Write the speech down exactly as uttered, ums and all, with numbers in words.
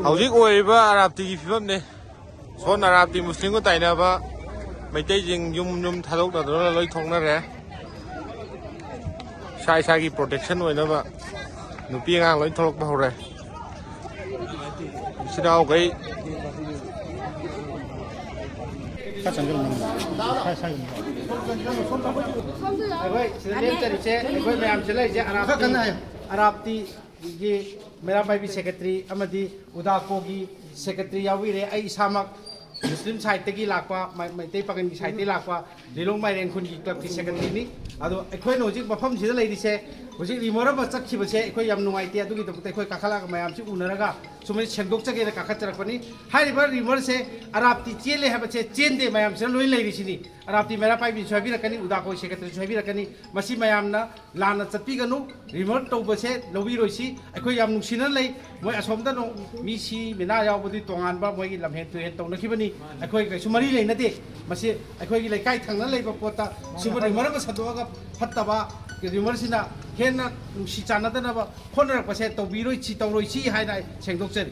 ꯍꯧꯖꯤꯛ ꯑꯣꯏꯔꯤꯕ ꯑꯔꯥꯞꯇꯤꯒꯤ ꯐꯤꯕꯝꯅꯤ꯫ ꯁꯣꯝ ꯑꯔꯥꯞꯇꯤ ꯃꯨꯁꯂꯤꯝꯒ ꯇꯥꯏꯅꯕ ꯃꯩꯇꯩꯁꯤꯡ ꯌꯨꯝ ꯌꯨꯝ ꯊꯥꯗꯣꯛꯅꯗꯨꯅ ꯂꯣꯏ ꯊꯣꯛꯅꯔꯦ꯫ ꯏꯁꯥ ꯏꯁꯥꯒꯤ ꯄ꯭ꯔꯣꯇꯦꯛꯁꯟ ꯑꯣꯏꯅꯕ ꯅꯨꯄꯤ ꯑꯉꯥꯡ ꯂꯣꯏ ꯊꯣꯛꯂꯛꯄ ꯍꯧꯔꯦ꯫ ꯏꯆꯤꯟ ꯏꯅꯥꯎꯈꯩ ꯑꯩꯈꯣꯏ ꯁꯤꯗ ꯂꯦꯞꯆꯔꯤꯁꯦ ꯑꯩꯈꯣꯏ ꯃꯌꯥꯝꯁꯦ ꯂꯩꯔꯤꯁꯦ ꯑꯔꯥꯞꯇꯤ, ꯑꯔꯥꯞꯇꯤꯒꯤ ꯃꯩꯔꯥ ꯄꯥꯏꯕꯤ ꯁꯦꯀ꯭ꯔꯦꯇꯔꯤ ꯑꯃꯗꯤ ꯎꯗꯥꯀꯣꯒꯤ ꯁꯦꯀ꯭ꯔꯦꯇꯔꯤ ꯌꯥꯎꯕꯤꯔꯦ꯫ ꯑꯩ ꯏꯁꯥꯃꯛ ꯃꯨꯁꯂꯤꯝ ꯁꯥꯏꯠꯇꯒꯤ ꯂꯥꯛꯄ, ꯃꯩ-, ꯃꯩꯇꯩ ꯄꯥꯉꯜꯒꯤ ꯁꯥꯏꯠꯇꯒꯤ ꯂꯥꯛꯄ ꯂꯤꯂꯣꯡ ꯃꯥꯏꯔꯦꯟ ꯈꯨꯟꯒꯤ ꯀ꯭ꯂꯕꯀꯤ ꯁꯦꯀ꯭ꯔꯦꯇꯔꯤꯅꯤ꯫ ꯑꯗꯣ ꯑꯩꯈꯣꯏꯅ ꯍꯧꯖꯤꯛ ꯃꯐꯝꯁꯤꯗ ꯂꯩꯔꯤꯁꯦ, ꯍꯧꯖꯤꯛ ꯔꯤꯃꯣꯔ ꯑꯃ ꯆꯠꯈꯤꯕꯁꯦ ꯑꯩꯈꯣꯏ ꯌꯥꯝ ꯅꯨꯡꯉꯥꯏꯇꯦ꯫ ꯑꯗꯨꯒꯤꯗꯃꯛꯇ ꯑꯩꯈꯣꯏ ꯀꯥꯈꯠꯂꯛꯑꯒ ꯃꯌꯥꯝꯁꯤ ꯎꯅꯔꯒ ꯁꯨꯃꯥꯏꯅ ꯁꯦꯡꯗꯣꯛꯆꯒꯦꯅ ꯀꯥꯈꯠꯆꯔꯛꯄꯅꯤ꯫ ꯍꯥꯏꯔꯤꯕ ꯔꯤꯃꯣꯔꯁꯦ ꯑꯔꯥꯞꯇꯤ ꯆꯦꯜꯂꯦ ꯍꯥꯏꯕꯁꯦ ꯆꯦꯟꯗꯦ, ꯃꯌꯥꯝꯁꯤꯅ ꯂꯣꯏ ꯂꯩꯔꯤꯁꯤꯅꯤ꯫ ꯑꯔꯥꯞꯇꯤ ꯃꯩꯔꯥ ꯄꯥꯏꯕꯤꯁꯨ ꯍꯥꯏꯕꯤꯔꯛꯀꯅꯤ, ꯎꯗꯥꯀꯣ ꯁꯦꯀ꯭ꯔꯦꯇꯔꯤꯁꯨ ꯍꯥꯏꯕꯤꯔꯛꯀꯅꯤ꯫ ꯃꯁꯤ ꯃꯌꯥꯝꯅ ꯂꯥꯟꯅ ꯆꯠꯄꯤꯒꯅꯨ, ꯔꯤꯃꯣꯔ ꯇꯧꯕꯁꯦ ꯂꯧꯕꯤꯔꯣꯏꯁꯤ꯫ ꯑꯩꯈꯣꯏ ꯌꯥꯝ ꯅꯨꯡꯁꯤꯅ ꯂꯩ꯫ ꯃꯣꯏ ꯑꯁꯣꯝꯗ ꯅꯣꯡ ꯃꯤ ꯁꯤ ꯃꯤꯅꯥ ꯌꯥꯎꯕꯗꯤ ꯇꯣꯉꯥꯟꯕ ꯃꯣꯏꯒꯤ ꯂꯝꯍꯦꯟ ꯇꯨꯍꯦꯟ ꯇꯧꯅꯈꯤꯕꯅꯤ꯫ ꯑꯩꯈꯣꯏ ꯀꯩꯁꯨ ꯃꯔꯤ ꯂꯩꯅꯗꯦ꯫ ꯃꯁꯤ ꯑꯩꯈꯣꯏꯒꯤ ꯂꯩꯀꯥꯏ ꯊꯪꯅ ꯂꯩꯕ ꯄꯣꯠꯇ ꯁꯤꯕꯨ ꯔꯤꯃꯣꯔ ꯑꯃ ꯁꯟꯗꯣꯛꯑꯒ ꯐꯠꯇꯕ ꯔꯤꯃꯣꯔꯁꯤꯅ ꯍꯦꯟꯅ ꯅꯨꯡꯁꯤ ꯆꯥꯟꯅꯗꯅꯕ ꯍꯣꯠꯅꯔꯛꯄꯁꯦ ꯇꯧꯕꯤꯔꯣꯏꯁꯤ, ꯇꯧꯔꯣꯏꯁꯤ ꯍꯥꯏꯅ ꯑꯩ ꯁꯦꯡꯗꯣꯛꯆꯔꯤ꯫